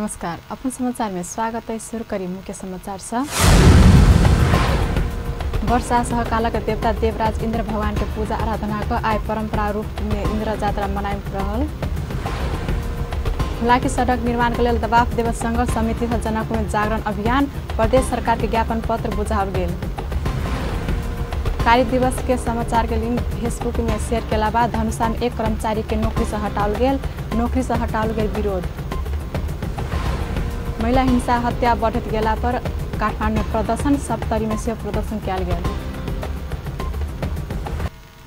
नमस्कार, अपन समाचार में स्वागत है। शुरू करी मुख्य समाचार से। वर्षा सहकालक देवता देवराज इंद्र भगवान के पूजा आराधना को आय परंपरा रूप में इंद्र यात्रा मनाइ रहल। हुलाकी सड़क निर्माण के लेल दबाव देवत संघर्ष समिति से जनकपुर में जागरण अभियान, प्रदेश सरकार के ज्ञापन पत्र बुझाओल गेल। कार्य दिवस के समाचार के लिंक फेसबुक में शेयर के बाद धनुषा में एक कर्मचारी के नौकरी से हटाओल गेल, नौकरी से हटाओल गेल विरोध। महिला हिंसा हत्या बढ़त गेला पर काठमांडू में प्रदर्शन, सप्तरी में सेहो प्रदर्शन कयल गेल।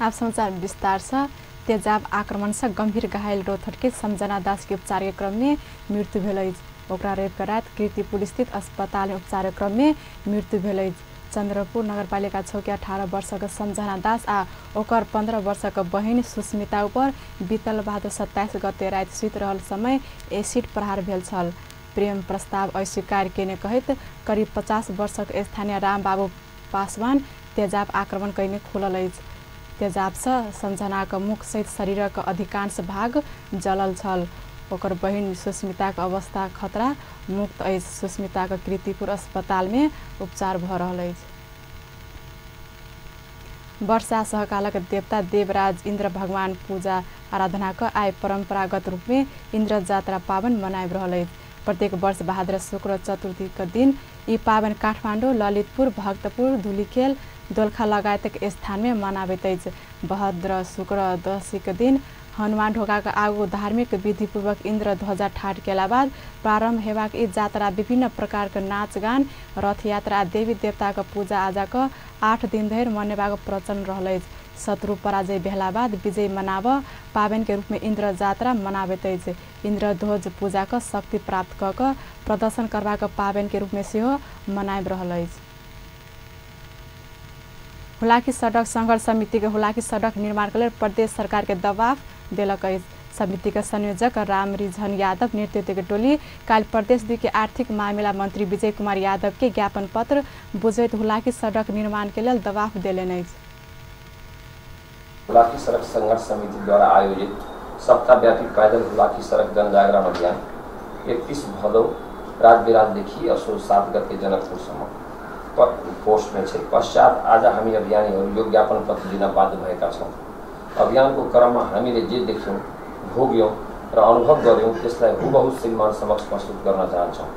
आप समाचार विस्तार से। तेजाब आक्रमण से गंभीर घायल रौतहट के समझना दास के उपचार के क्रम में मृत्यु भेल अछि। ओकरा रवि के राति कीर्तिपुर स्थित अस्पताल में उपचार के क्रम में मृत्यु भेल अछि। चंद्रपुर नगरपालिका 6 के 18 वर्षक समझना दास आ ओकर 15 वर्षक बहिन सुस्मिता ऊपर बीतल भादो 27 गते राति सुति रहल समय एसिड प्रहार भेल छल। प्रेम प्रस्ताव अस्वीकार केने कहैत करीब 50 वर्षक स्थानीय रामबाबू पासवान तेजाब आक्रमण कयने खुलल अछि। तेजाब से समझनाक मुख सहित शरीरक अधिकांश भाग जलल छल। ओकर बहिन सुस्मिताक अवस्था खतरा मुक्त अछि। सुस्मिताक कीर्तिपुर अस्पताल में उपचार भ रहल अछि। वर्षा सहकालक देवता देवराज इंद्र भगवान पूजा आराधना क आय परंपरागत रूप में इंद्र यात्रा पावन मनाबि रहल अछि। प्रत्येक वर्ष भाद्र शुक्र चतुर्थी के दिन ई पावन काठमाडौँ, ललितपुर, भक्तपुर, धुलीखेल, दोलखा लगायतक स्थान में मनाबैत अछि। भाद्र शुक्र दशी के दिन हनुमान ढोकाक आगू धार्मिक विधिपूर्वक इंद्र ध्वजा ठाढ़ केला बाद प्रारंभ हेबाक ई यात्रा विभिन्न प्रकारक नाच गान, रथ यात्रा, देवी देवताक पूजा आजा क 8 दिन धरि मनेबाक प्रचलन रहल अछि। शत्रु पराजय भेला बाद विजय मनाब पाबनि के रूप में इंद्र यात्रा मनाबैत अछि। इंद्र ध्वज पूजा क शक्ति प्राप्त क क प्रदर्शन करबाक पाबनि के रूप में सेहो मनाबि रहल अछि। हुलाकी सड़क संघर्ष समिति के हुलाकी सड़क निर्माण के लेल प्रदेश सरकार के दबाव देलक अछि। समिति के संयोजक रामरिझन यादव नेतृत्व के टोली काल्हि प्रदेश 2 के आर्थिक मामिला मंत्री विजय कुमार यादव के ज्ञापन पत्र बुझैत हुलाकी सड़क निर्माण के लेल दबाव देलनि अछि। हुलाकी सड़क संघर्ष समिति द्वारा आयोजित सप्ताहव्यापी पैदल हुलाकी सड़क जनजागरण अभियान 31 भदौ राजविराजदेखि असोज 7 गते जनकपुरसम्म पोस्ट में छै। पश्चात आज हामी अभियानीहरू यो ज्ञापन पत्र दिन बाध्य भएका छौँ। अभियानको क्रममा हामीले जे देख्यौँ, भोग्यौँ र अनुभव गर्यौँ त्यसलाई हुबहु श्रीमान समक्ष प्रस्तुत गर्न चाहन्छौँ।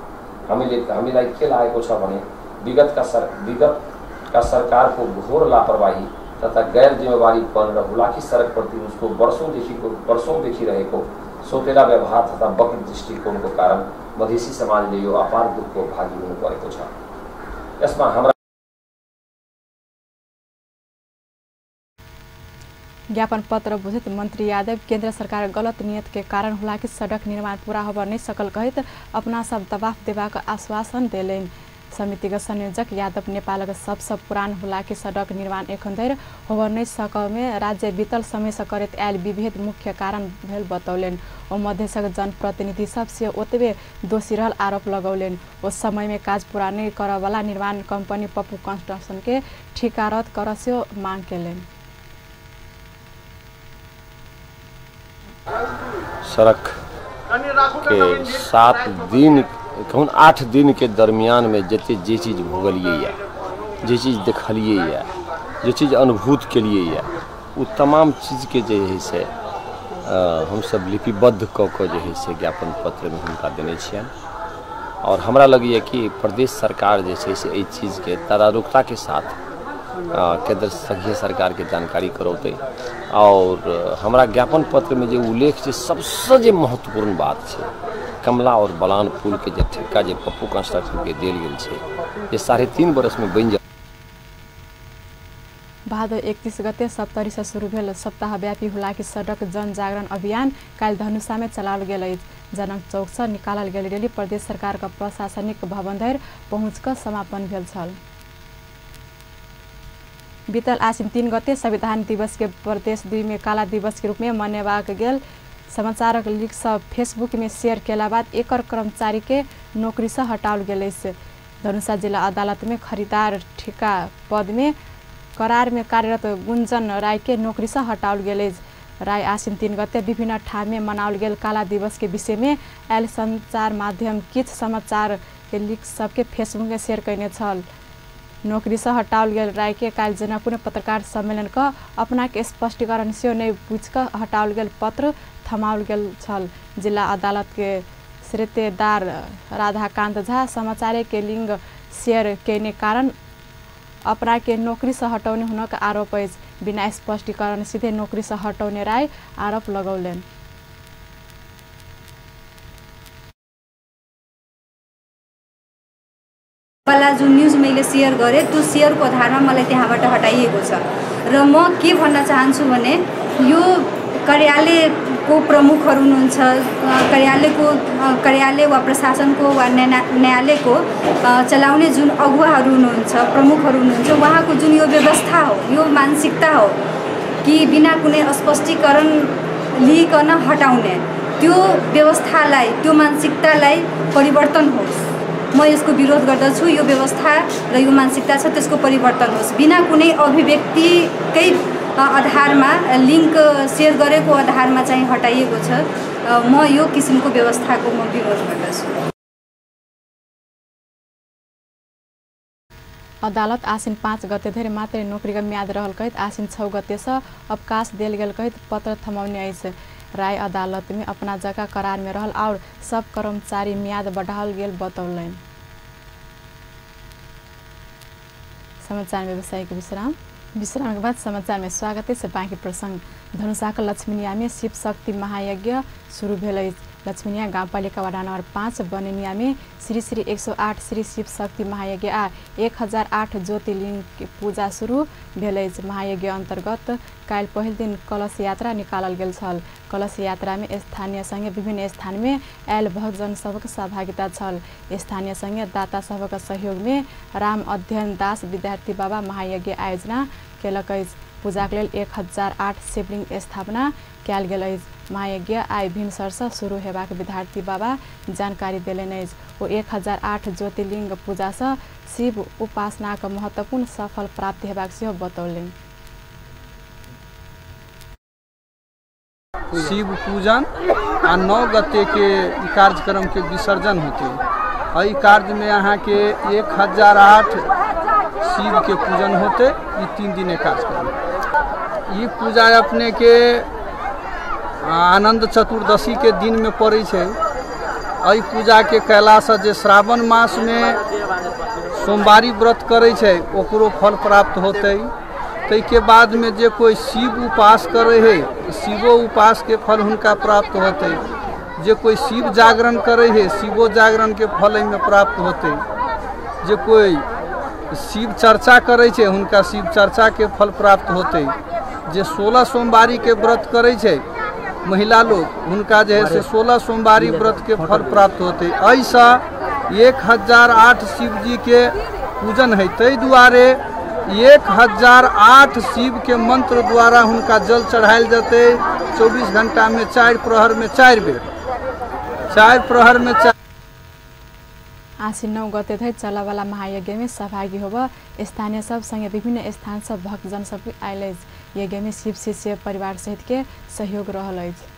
हामीलाई के लागेको छ भने विगतका सरकारको घोर लापरवाही तथा गैर जिम्मेवारीपन र हुलाकी सडकप्रति उसको वर्षौँदेखि रहेको सोतेला व्यवहार तथा वक्र दृष्टिकोणको कारण मधेसी समाजले यो अपार दुःखको भागी हुनु परेको छ। यसमा हाम्रा ज्ञापन पत्र बुझैत मंत्री यादव केंद्र सरकार गलत नियत के कारण हुलाकी सड़क निर्माण पूरा होब नहीं सकल कहैत अपना सब दबाव देबाक आश्वासन देलनि। समिति के संयोजक यादव नेपालक सबसँ पुरान हुलाकी सड़क निर्माण एखन धरि होब नहीं सकल में राज्य बीतल समय से करैत आयल विभेद मुख्य कारण भेल बतौलनि। ओ मधेशक जनप्रतिनिधि सब से ओतबे दोषी रहल आरोप लगौलनि। ओ समय में काज पूरा नहीं करऽवला निर्माण कंपनी पप्पू कंस्ट्रक्शन के ठिका रद्द करऽ सेहो मांग केलनि। सड़क के 7 दिन कहूँ 8 दिन के दरमियान में जते जे चीज भोगलिए या, जे चीज देखलिए या, जे चीज अनुभूत केलिए या, वो तमाम चीज़ के जे है से हम सब लिपिबद्ध कऽ कऽ जे है से ज्ञापन पत्र में हुनका देने छियनि। और हमरा लगैए कि प्रदेश सरकार जे छै से एहि चीज़के तदारुकता के साथ केंद्र संघीय सरकार के जानकारी करौतै। और हमरा ज्ञापन पत्र में जे उल्लेख छै सबसँ जे महत्वपूर्ण बात छै कमला और बलान पुल के जे ठेका जे पप्पू कंस्ट्रक्शन के देल गेल छै जे 3.5 बरस में बनि। भादो 31 गते सप्तरी से शुरू भेल सप्ताहव्यापी हुलाकी सड़क जनजागरण अभियान काल्हि धनुषा में चलाओल गेल अछि। जनक चौक से निकालल गेल रैली प्रदेश सरकार के प्रशासनिक भवन धरि पहुँच कऽ समापन भेल छल। बीतल आश्विन 3 गते संविधान दिवस के प्रदेश 2 में काला दिवस के रूप में मनेबाक गेल समाचारक लीक सब फेसबुक में शेयर केला बाद एकर कर्मचारी के नौकरी से हटाओल गेल अछि। धनुषा जिला अदालत में खरीदार ठेका पद में करार में कार्यरत गुंजन राय के नौकरी से हटाओल गेल अछि। राय आसिन 3 गते विभिन्न ठाममे मनाओल गेल काला दिवस के विषय में आयल संचार माध्यम किछु समाचार के लिंक सबके फेसबुक में शेयर कयने छल। नौकरी से हटाओल गेल राय के काल्हि जनकपुर में पत्रकार सम्मेलन क अपना के स्पष्टीकरण सेहो नहि पूछि कऽ हटाओल गेल पत्र थमाओल गेल छल। जिला अदालत के श्रेतेदार राधाकांत झा समाचार के लिंक शेयर कयने कारण अपना के नौकरी से हटौने हुनक आरोप अछि। बिना स्पष्टीकरण सीधे नौकरी से हटौने राय आरोप लगौलनि। वाला जुन न्युज मैले सेयर गरेँ त्यो सेयरको आधारमा मलाई त्यहाँबाट हटाइएको छ र म के भन्न चाहन्छु भने यो कार्यालयको प्रमुखहरू हुनुहुन्छ, कार्यालयको कार्यालय वा प्रशासनको वा न्यायालयको चलाउने जुन अगुवाहरू हुनुहुन्छ, प्रमुखहरू हुनुहुन्छ, उहाँको जुन यो व्यवस्था हो, यो मानसिकता हो कि बिना कुनै स्पष्टीकरण लिइकन हटाउने, त्यो व्यवस्थालाई, त्यो मानसिकतालाई परिवर्तन होस्। म यसको विरोध गर्दछु। यो व्यवस्था र यो मानसिकता छ त्यसको परिवर्तन होस्। बिना कुनै अभिव्यक्तिकै आधारमा लिङ्क सेयर गरेको आधारमा चाहिँ हटाइएको छ। म यो किसिमको व्यवस्थाको म विरोध गर्दछु। अदालत आसिन 5 गते धरि मात्रै नोकरीको म्याद रहल कहैत आसिन 6 गते से अवकाश देल गेल कहैत पत्र थमाउने अछि। राय अदालत में अपना जगह करार में रहल और सब कर्मचारी म्याद बढ़ाओल गेल बतौलनि। समाचार में व्यवसायिक विश्राम। विश्राम के बाद समाचार में स्वागत है। बाँकी प्रसंग धनुषाक लक्ष्मीनिया में शिव शक्ति महायज्ञ शुरू भेल अछि। लक्ष्मीनिया गाउँपालिका वार्ड नम्बर 5 बनेनिया में श्री श्री 108 श्री शिव शक्ति महायज्ञ आ 1008 ज्योतिर्लिंग के पूजा शुरू भेल अछि। महायज्ञ अंतर्गत काल्हि पहिल दिन कलश यात्रा निकालल गेल छल। कलश यात्रा में स्थानीय संगे विभिन्न स्थान में आयल भक्तजन सबक सहभागिता छल। स्थानीय संगे दाता सबक सहयोग में राम अध्ययन दास विद्यार्थी बाबा महायज्ञ आयोजना केलक अछि। पूजाक लेल 1008 शिवलिंग स्थापना कयल गेल अछि। महायज्ञ आइ भिनसरसँ शुरू हेबाक विद्यार्थी बाबा जानकारी देलनि अछि। ओ 1008 ज्योतिर्लिंग पूजासँ शिव उपासनाक महत्वपूर्ण सफल प्राप्ति हेबाक सेहो बतौलनि। शिव पूजन आ 9 गते के कार्यक्रम के विसर्जन होते। एहि कार्य में अहाँ के 1008 शिव के पूजन होते। ई 3 दिन कार्यक्रम। ई पूजा अपने के आनंद चतुर्दशी के दिन में पड़ै छै। एहि पूजा के कयलासँ जे श्रावण मास में सोमवारी व्रत करै छै ओकरो फल प्राप्त होतै। ताहिके बाद में जे कोई शिव उपास करै है शिवो उपास के फल हुनका प्राप्त होतै। जे कोई शिव जागरण करै है शिवो जागरण के फल एहिमे प्राप्त होतै। जे कोई शिव चर्चा करै छै हुनका शिव चर्चा के फल प्राप्त होतै। जे 16 सोमवारी के व्रत करै छै महिला लोग हुनका जे है से 16 सोमवारी व्रत के फल प्राप्त होतै। एहिसँ 1008 शिवजी के पूजन है। ताहि दुआरे 1008 शिव के मंत्र द्वारा हुनका जल चढ़ायल जेतै। 24 घंटा में 4 प्रहर में 4 बेर, 4 प्रहर में 4। आसिन 9 गते धरि चलऽवाला महायज्ञ में सहभागी होब स्थानीय सब संगे विभिन्न स्थान सब भक्तजन सब आयल अछि। यज्ञ में शिव शिष्य परिवार सहित के सहयोग रहल अछि।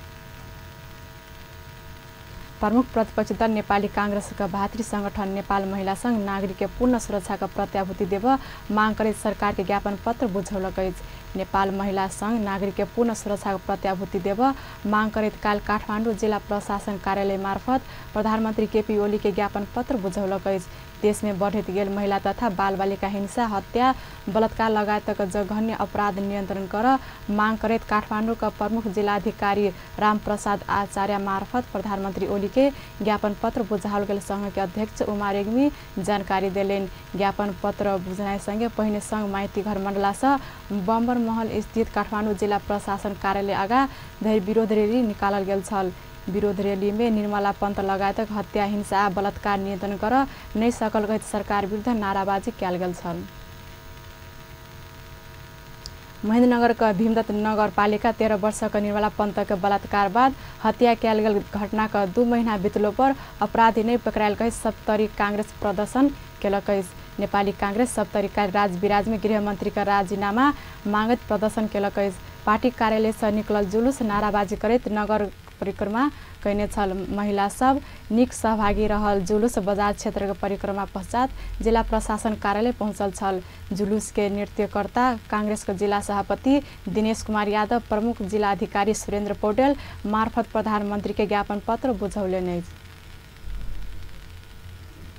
प्रमुख प्रतिपक्षी दल नेपाली कांग्रेसका भातृ संगठन नेपाल महिला संघ नागरिक के पूर्ण सुरक्षाक प्रत्याभूति देब मांग करैत सरकार के ज्ञापन पत्र बुझौलक अछि। नेपाल महिला संघ नागरिक के पूर्ण सुरक्षाक प्रत्याभूति देब मांग करैत काल्हि काठमाडौँ जिल्ला प्रशासन कार्यालय मार्फत प्रधानमन्त्री केपी ओली के ज्ञापन पत्र बुझौलक अछि। देश में बढ़ैत गेल महिला तथा बाल बालिका हिंसा, हत्या, बलात्कार लगायतक जघन्य अपराध नियन्त्रण कर मांग करैत काठमाडौँका प्रमुख जिल्लाधिकारी रामप्रसाद आचार्य मार्फत प्रधानमन्त्री ओली के ज्ञापन पत्र बुझाओल गेल संघ के अध्यक्ष उमा रेग्मी जानकारी देलनि। ज्ञापन पत्र बुझनाइ सँगे पहिने संघ माइती घर मण्डलासँ बम्बर महल स्थित काठमाडौँ जिल्ला प्रशासन कार्यालय आगा धरि विरोध रैली निकालल गेल छल। विरोध रैली में निर्मला पंत लगायतक हत्या, हिंसा आ बलात्कार नियन्त्रण कर नहि सकल कहैत सरकार विरुद्ध नाराबाजी कयल गेल छल। महेन्द्रनगरक भीमदत्त नगरपालिका 13 वर्षक निर्मला पंतक बलात्कार बाद हत्या कयल गेल घटनाक 2 महीना बितलो पर अपराधी नहि पकड़ायल कहैत सप्तरी कांग्रेस प्रदर्शन केलक अछि। नेपाली कांग्रेस सप्तरी राजविराज में गृहमन्त्रीक राजीनामा मांगैत प्रदर्शन केलक अछि। पार्टी कार्यालय से निकलल जुलूस नाराबाजी करैत नगर परिक्रमा कयने छल। महिला सब निक सहभागी रहल जुलूस बाजार क्षेत्र के परिक्रमा पश्चात जिला प्रशासन कार्यालय पहुंचल छल। जुलूस के नृत्यकर्ता कांग्रेस के जिला सभापति दिनेश कुमार यादव प्रमुख जिला अधिकारी सुरेंद्र पौडेल मार्फत प्रधानमंत्री के ज्ञापन पत्र बुझौलनि।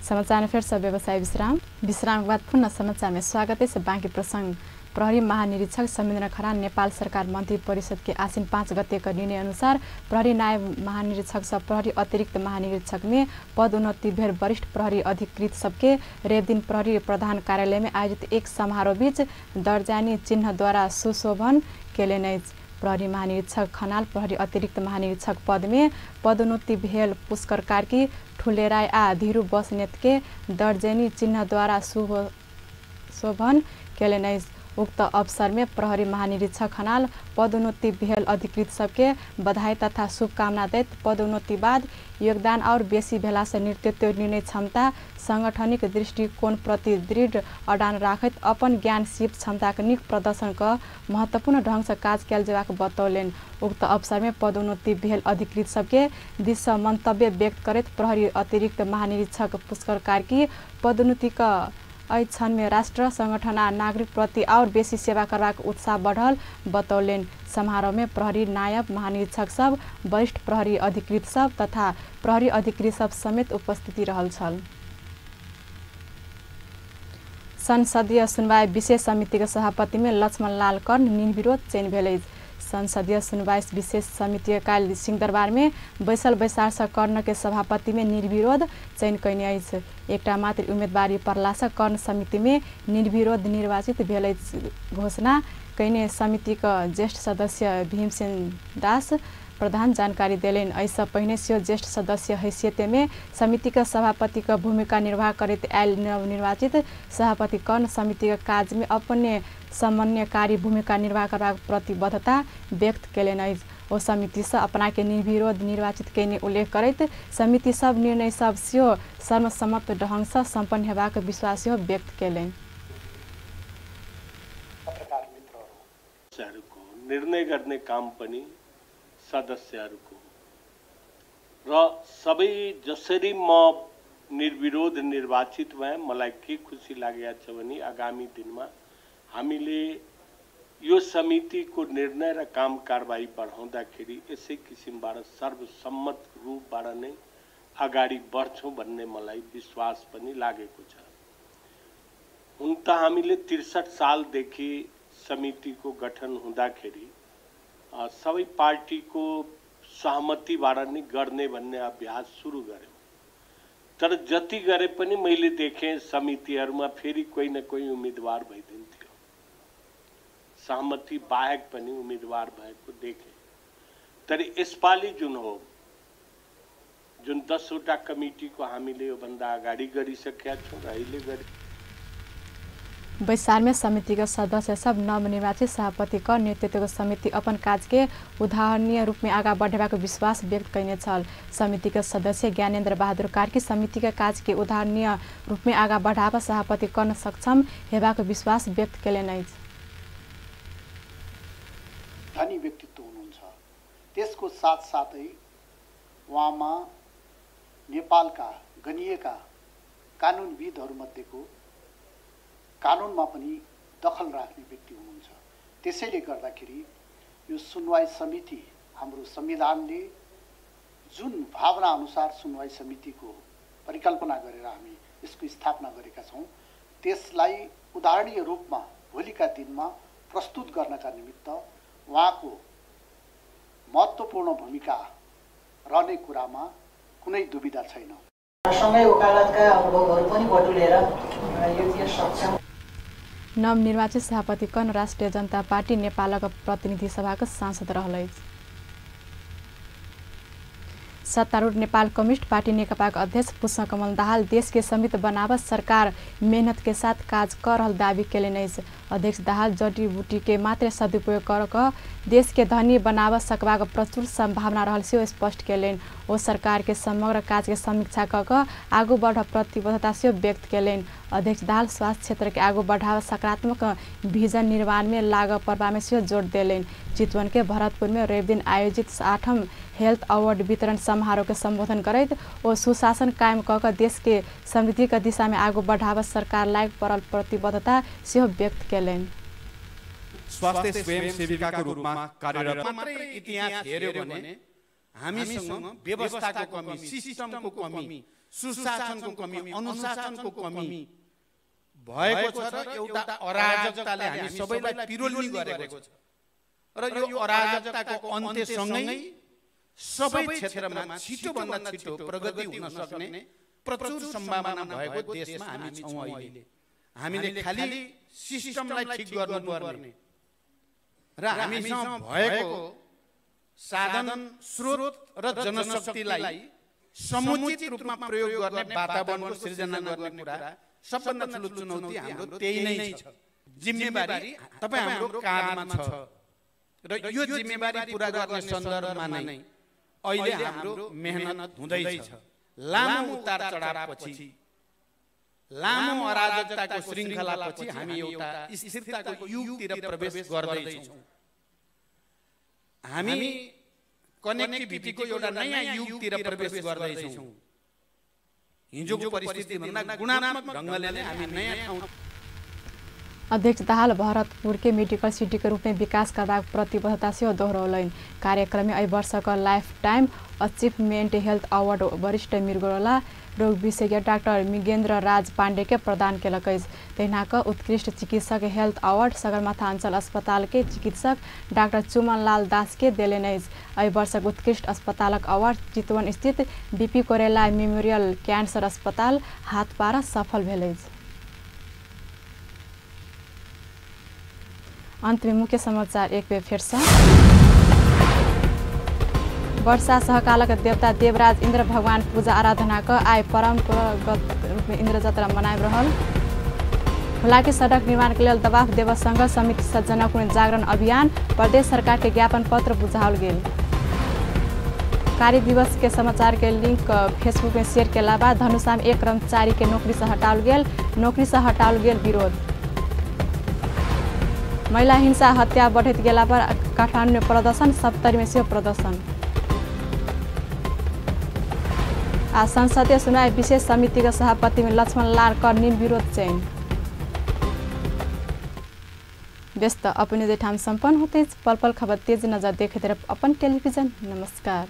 समाचार में फिर सब व्यवसाय विश्राम विश्राम के बाद पुनः समाचार में स्वागत है। बाँकी प्रसंग प्रहरी महानिरीक्षक समेन्द्र खराल नेपाल सरकार मन्त्री परिषद के आसिन 5 गते का निर्णय अनुसार प्रहरी नायब महानिरीक्षक सब प्रहरी अतिरिक्त महानिरीक्षक में पदोन्नति भेल वरिष्ठ प्रहरी अधिकृत सबके रवि दिन प्रहरी प्रधान कार्यालय में आयोजित एक समारोह बीच दर्जानी चिन्ह द्वारा सुशोभन केलनि अछि। प्रहरी महानिरीक्षक खनाल प्रहरी अतिरिक्त महानिरीक्षक पद में पदोन्नति भेल पुष्कर कार्की ठुलेराय आ धीरू बस्नेत के दर्जनी चिन्ह द्वारा शोभन केलनि अछि। उक्त अवसर में प्रहरी महानिरीक्षक खनाल पदोन्नति भेल अधिकृत सबके बधाई तथा शुभकामना दैत पदोन्नति बाद योगदान और बेसी भेला से नेतृत्व निर्णय क्षमता सांगठनिक दृष्टिकोण प्रति दृढ़ अडान राखैत अपन ज्ञान सिप क्षमता के नीक प्रदर्शन क महत्वपूर्ण ढंग से काज कयल जेबाक बतौलनि। उक्त अवसर में पदोन्नति भेल अधिकृत सबके दिस सँ मंतव्य व्यक्त करैत प्रहरी अतिरिक्त महानिरीक्षक पुष्कर कार्की पदोन्नति क एहि क्षण में राष्ट्र संगठन आ नागरिक प्रति और बेसी सेवा करबाक उत्साह बढ़ल बतौलनि। समारोह में प्रहरी नायब महानिरीक्षक सब वरिष्ठ प्रहरी अधिकृत सब तथा प्रहरी अधिकृत सब समेत उपस्थिति रहल छल। संसदीय सुनवाई विशेष समिति के सभापति में लक्ष्मण लाल कर्ण निर्विरोध चयन भेल अछि। संसदीय सुनवाई विशेष समिति काल्हि सिंहदरबार में बैसल बैसार से कर्ण के सभापति में निर्विरोध चयन कयने अछि। एकटा मात्र उम्मीदवारी पड़ला से कर्ण समिति में निर्विरोध निर्वाचित भेल अछि घोषणा कयने समिति के ज्येष्ठ सदस्य भीमसेन दास प्रधान जानकारी देलनि। एहिसँ पहिने सेहो ज्येष्ठ सदस्य हैसियत में समिति के सभापति के भूमिका निर्वाह करैत आयल नवनिर्वाचित सभापति कर्ण समिति के काज में अपने समन्वयकारी भूमिका निर्वाह करबाक प्रतिबद्धता व्यक्त कयलनि अछि। ओ समिति से अपना के निर्विरोध निर्वाचित कयने उल्लेख करैत समिति सब निर्णय सब सेहो सर्वसम्मत ढंग से सम्पन्न हेबाक विश्वास सेहो व्यक्त कयलनि। निर्णय गर्ने काम पनि सदस्यहरूको र सबै जसरी म निर्विरोध निर्वाचित भए मलाई के खुसी लागेको छ भने आगामी दिनमा हामीले यो समितिको निर्णय र काम कारबाही बढाउँदाखेरि यसै किसिमबाट सर्वसम्मत रूपबाट नै अगाडि बढ्छौँ भन्ने मलाई विश्वास पनि लागेको छ। हुन त हामीले 63 सालदेखि समितिको गठन हुँदाखेरि सबै पार्टीको सहमतिबाट नै गर्ने भन्ने अभ्यास सुरु गर्यौँ, तर जति गरे पनि मैले देखेँ समितिहरूमा फेरि कोही न कोही उम्मेदवार भइदिन्थ्यो, सहमति बाहेक पनि उम्मेदवार भएको देखेँ। तर यसपालि जुन हो, जुन 10वटा कमिटीको हामीले योभन्दा अगाडि गरिसकेका छौँ र अहिले गरि बैसार में समिति के सदस्य सब नवनिर्वाचित सभापति क नेतृत्व समिति अपन काज के उदाहरणीय रूप में आगा बढ़ेबाक विश्वास व्यक्त कयने छल। समिति के सदस्य ज्ञानेन्द्र बहादुर कार्की समिति के काज के उदाहरणीय रूप में आगा बढ़ाब सभापति कर्ण सक्षम हेबाक विश्वास व्यक्त कयलनि अछि। धनी व्यक्तित्व हुनुहुन्छ, त्यसको साथसाथै उहाँमा नेपालका गनिएका कानुनविदहरूमध्येको कानुनमा पनि दखल राख्ने व्यक्ति हुनुहुन्छ। त्यसैले गर्दाखेरि यो सुनवाई समिति हाम्रो संविधानले जुन भावना अनुसार सुनवाई समितिको परिकल्पना गरेर हामी यसको स्थापना गरेका छौँ, त्यसलाई उदाहरणीय रूपमा भोलिका दिनमा प्रस्तुत गर्नका निमित्त उहाँको महत्त्वपूर्ण भूमिका रहने कुरामा कुनै दुविधा छैन। सँगै वकालतका अनुभवहरू पनि बटुलेर योग्य सक्षम नवनिर्वाचित सभापति कर्ण राष्ट्रिय जनता पार्टी नेपालक प्रतिनिधि सभाको सांसद रहल अछि। सत्तारूढ़ नेपाल कम्युनिस्ट पार्टी नेकपाक अध्यक्ष पुष्पकमल दाहाल देश के समृद्ध बनाव सरकार मेहनत के साथ काज कर रहल दावी केलनि अछि। अध्यक्ष दाहाल जड़ी बूटी के मात्र सदुपयोग कर देश के धनी बनाव सकबाक प्रचुर संभावना रहल सेहो स्पष्ट केलनि। ओ सरकार के समग्र काज के समीक्षा क क आगू बढ़ प्रतिबद्धता सेहो व्यक्त केलनि। अध्यक्ष दाहाल स्वास्थ्य क्षेत्र के आगू बढ़ावा सकारात्मक विजन निर्माण में लागू पड़बा में सेहो जोर देलनि। चितवन के भरतपुर में रवि दिन आयोजित 8म हेल्थ अवार्ड वितरण समारोह के संबोधन करैत ओ सुशासन कायम क क देश के समृद्धि के दिशा में आगू बढ़ावा सरकार लायक पड़ल प्रतिबद्धता सेहो व्यक्त केलनि। स्वास्थ्य स्वयंसेविकाको रूपमा कार्यरत मात्रै इतिहास हेर्यो भने हामीसँग व्यवस्थाको कमी, सिस्टमको कमी, सुशासनको कमी, अनुशासनको कमी भएको छ र एउटा अराजकताले हामी सबैलाई पिरोल्ने गरेको छ र यो अराजकताको अन्त्यसँगै सबै क्षेत्रमा छिटोभन्दा छिटो प्रगति हुन सक्ने प्रचुर सम्भावना भएको देशमा हामी छौँ। अहिले हामीले खालि सिस्टमलाई ठिक गर्नुपर्ने र हामीसँग भएको साधन स्रोत र जनशक्तिलाई समुचित रूपमा प्रयोग गर्ने वातावरणको सिर्जना गर्ने कुरा सबभन्दा ठुलो चुनौती हाम्रो त्यही नै छ। जिम्मेवारी तपाईँ हाम्रो काँधमा छ र यो जिम्मेवारी पुरा गर्ने सन्दर्भमा नै अहिले हाम्रो मेहनत हुँदैछ। लामो उतार चढावपछि, लामो अराजकताको श्रृङ्खलापछि हामी एउटा स्थिरताको युगतिर प्रवेश गर्दैछौँ। हामी कनेक्टिभिटीको एउटा नयाँ युगतिर प्रवेश गर्दैछौँ। हिजोको परिस्थितिभन्दा गुणात्मक ढङ्गले नै हामी नयाँ ठाउँ। अध्यक्ष दाहाल भरतपुर के मेडिकल सिटी के रूप में विकास करबाक प्रतिबद्धता सेहो दोहरौलनि। कार्यक्रम में एहि वर्षक life time achievement health award वरिष्ठ मृगौला रोग विशेषज्ञ डाक्टर मिगेन्द्र राज पांडे के प्रदान केलक अछि। तहिना क उत्कृष्ट चिकित्सक हेल्थ अवार्ड सगरमाथा अंचल अस्पताल के चिकित्सक डाक्टर चुमन लाल दास के देलनि अछि। एहि वर्षक उत्कृष्ट अस्पतालक अवार्ड चितवन स्थित बीपी कोइराला मेमोरियल कैंसर अस्पताल हाथपारा सफल भेल अछि। अंत में मुख्य समाचार एक बेर फेर से। वर्षा सहकालक देवता देवराज इंद्र भगवान पूजा आराधना क आइ परंपरागत रूप में इंद्र जत्रा मनाबि रहल। हुलाकी सड़क निर्माण के लेल दबाव देव संघर्ष समिति जनकपुर जागरण अभियान प्रदेश सरकार के ज्ञापन पत्र बुझाओल गेल। कार्य दिवस के समाचार के लिंक फेसबुक में शेयर केला बाद धनुषा में एक कर्मचारी के नौकरी से हटाओल गेल, नौकरी से हटाओल गेल विरोध। महिला हिंसा हत्या बढ़ैत गेला पर काठमाडौँ में प्रदर्शन, सप्तरी में सेहो प्रदर्शन। आ संसदीय सुनवाई विशेष समिति के सभापति में लक्ष्मण लाल कर निर्विरोध चयन। व्यस्त अपने ठाम सम्पन्न होते पल पल खबर तेज नजर देखते रह अपन टेलीविजन। नमस्कार।